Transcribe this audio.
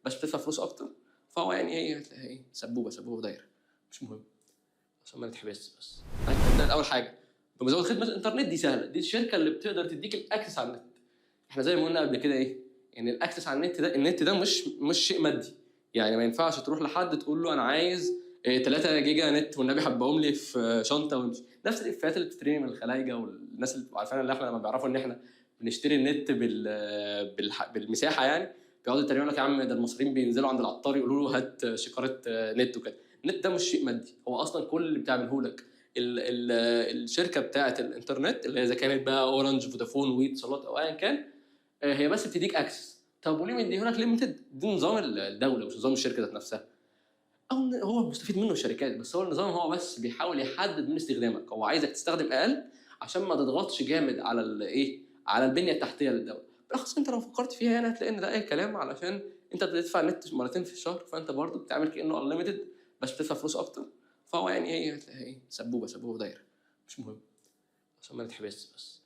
بس بتدفع فلوس اكتر. فهو يعني هي هتلاقيها ايه؟ سبوبه سبوبه دايره، مش مهم عشان ما نتحبسش. بس نبدا اول حاجة بمزود خدمة الانترنت. دي سهله، دي الشركة اللي بتقدر تديك ال access على النت. احنا زي ما قلنا قبل كده ايه؟ ان ال access على النت ده، النت ده مش شيء مادي، يعني ما ينفعش تروح لحد تقول له انا عايز 3 جيجا نت والنبي حبهم لي في شنطه وامشي. نفس الافيهات اللي بتترمي من الخلايجه والناس اللي بتبقى عارفين ان احنا لما بيعرفوا ان احنا بنشتري النت بالمساحه، يعني بيقعدوا يتريقوا لك يا عم ده المصريين بينزلوا عند العطار يقولوا له هات شكاره نت وكده. النت ده مش شيء مادي، هو اصلا كل اللي بتعمله لك ال ال الشركة بتاعه الانترنت، اللي هي اذا كانت بقى اورنج، فودافون، وي، اتصالات او ايا كان، هي بس بتديك access. طب وليه مديهولك limited؟ دي نظام الدولة مش نظام الشركة ذات نفسها، او هو مستفيد منه الشركات، بس هو النظام هو بس بيحاول يحدد من استخدامك. هو عايزك تستخدم اقل عشان ما تضغطش جامد على الايه؟ على البنية التحتية للدوله. بالاخص انت لو فكرت فيها هنا هتلاقي ان ده اي كلام، علشان انت بتدفع نت مرتين في الشهر، فانت برضه بتعمل كانه unlimited بس بتدفع فلوس اكتر. فهو يعني ايه؟ هتلاقيها ايه؟ سبوبه سبوبه دايره، مش مهم عشان ما نتحبسش بس.